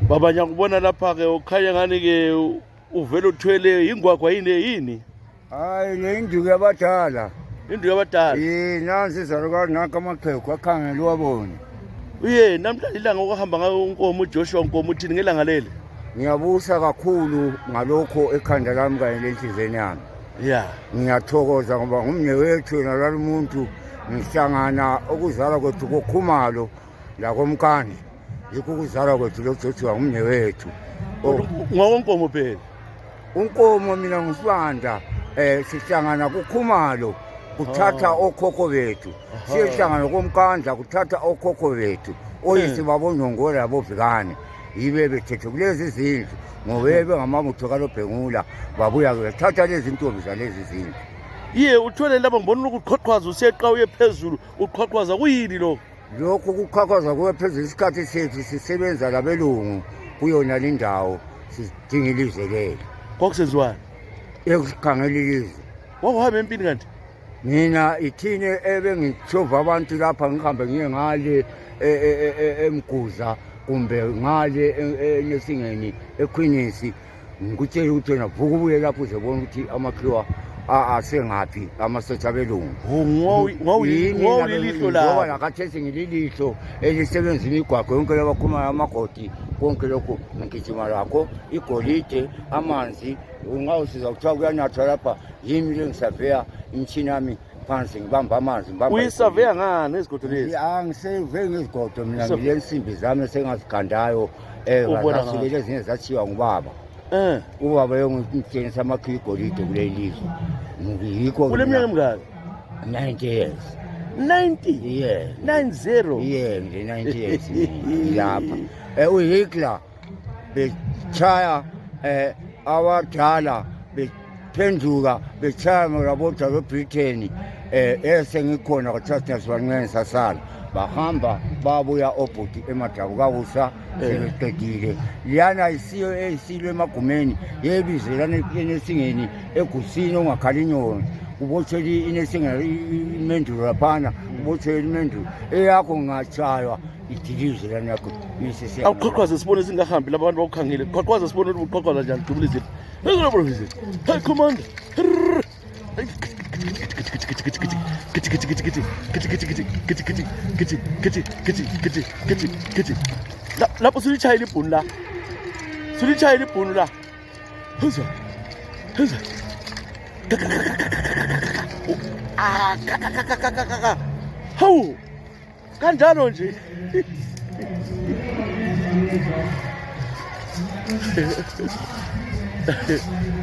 Baba ngiyakubona lapha ke ukhanya ngani ke uvela uthwele ingwagwa yini? Hayi le induku yabadala. Induku yabadala. Nansi izalukwazi nakho amaxhegu akhangele uwabone. Uye namhlanje ilanga okuhamba ngayo uNkomo uJoshua Nkomo uthini ngelanga leli? Ngiyabusa kakhulu ngalokho ekhanda lami kanye lenhlizweni yami. Yeah. Ngiyathokoza ngoba ngumnewethu nalalo muntu ngihlangana okuzalwa kwethu kokhumalo la komkani. Yikho ukuzalwa kwethu loJoshua ngumnewethu. NgoNkomo phela. uNkomo mina nguSibanda sihlangana kukhumalo kuthatha okhokho bethu. Sihlangana komkandla kuthatha okhokho bethu. Oyise babonongora labovikane. Yibe bethethe kulezi zindlu ngobebe ngamamutho kalobhengula babuya bethatha lezi ntombi zalezi zindlu. Iye uthwele lapha ngibona ukuqhaqhwaza useqa uye phezulu uqhaqhwaza kuyini lo? Lokho kuqhaqhwaza kuye phezulu isikhathi sethu sisebenza labelungu kuyona lindawo sidinga ilizwe leli. Kwakusenziwani? Ekukhangela ilizwe. Wakuhamba empini kanti? Mina ithini ebengithova abantu lapha ngihambe ngiye ngale eMguza kumbe ngale eNesingeni eQueen's ngikutshela ukuthi wena vuka ubuye lapho uzobona ukuthi amakhiwa asengaphi amasotsha belungu. Ngawulilihlo la. Ngoba lakathesi ngililihlo elisebenza imigwaqo yonke labakhuma amagodi konke lokho ngigijima lakho igolide amanzi ungawusiza ukuthiwa kuyanathwa lapha yimi lengisaveya imishini yami phansi ngibamba amanzi ngibamba. Uyisaveya ngani ezigodo lezi? Angiseve ngezigodo mina ngilensimbi zami esengazigandayo ngasukele ezinye zathiwa ngubaba. Ubaba yongitshengisa amakhiwa igolide kule lizwe. Ngiyikho kule minyaka emingaki? 90 years. 90? Yeah. 90? Yeah, nje 90 years lapha. Uhitler bechaya abadala bephenduka bechaya ngabodwa beBritain esengikhona kwaThasina sibanqene sasala. Bahamba babuya obhuti eMadabu kabusa sebeqedile. Liyana isiyo eyisilwe emagumeni yebizelana eNesingeni egusini ongakhalinyoni. Ubotheli iNesingeni imendulo laphana ubotheli imendulo eyakho ngachaywa idilize lana yakho isese. Awuqhaqhaze sibone singahambi labantu bakukhangele. Qhaqhaze sibone ukuthi uqhaqhaza njani dubula izinto. Ngizona professor. Hey commander. Lapho sulitshayela ibhunu la. Sulitshayela ibhunu la. Huza. Hawu. Kanjalo nje.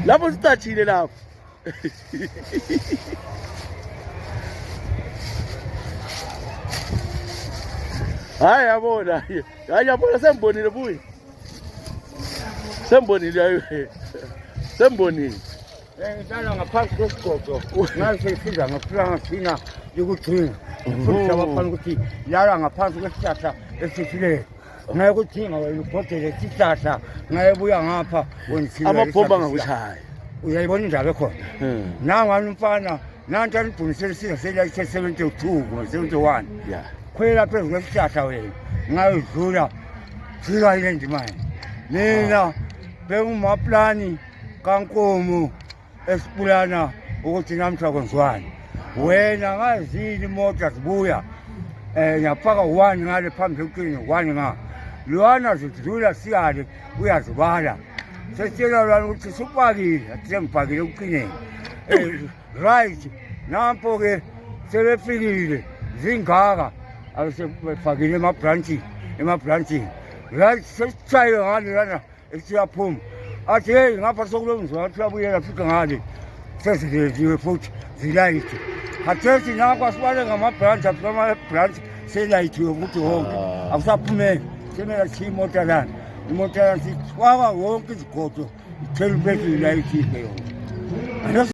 Lapho sithathile lapho. Hayi yabona. Hayi yabona sembonile buyi. Sembonile. Ngidala ngaphansi kwesigodo. Ngathi sifika ngafika ngafina ukugcina. Futhi abafana ukuthi lala ngaphansi kwesihlahla esifile. Ngaye ukudinga wena ubhodele isihlahla ngayebuya ngapha wenzile. Amabhomba ngakushaya. Uyayibona indaba ekhona. Nangani umfana nanti anibhunisele isizwe selayithe 72 ngo71. Yeah. Khwela phezulu kwesihlahla wena. Ngayidlula fika ile ndimani. Mina bengumaplani kaNkomo esipulana ukuthi namhla kwenziwani. Wena ngazini imoto zibuya ngiyafaka 1 ngale phambili uqini 1 nga. Lwana zidlula siyale uyazibala. Sesitshela lwana ukuthi supakile athi ngipakile uqineni. Right nampo ke sebefikile zingaka abesebefakile emabranchini. Right sesichaye ngale lana esiyaphuma. Athi hey ngapha sokulomzwa athi uyabuyela fika ngale. Sesiziwe futhi zilayithe. Khathesi nakho sibale ngamabranch ama-branch selayithiwe ukuthi wonke akusaphumeki. Semela imoto lana. Imoto lana sifaka wonke izigodo ithela phezulu ilayithile yona.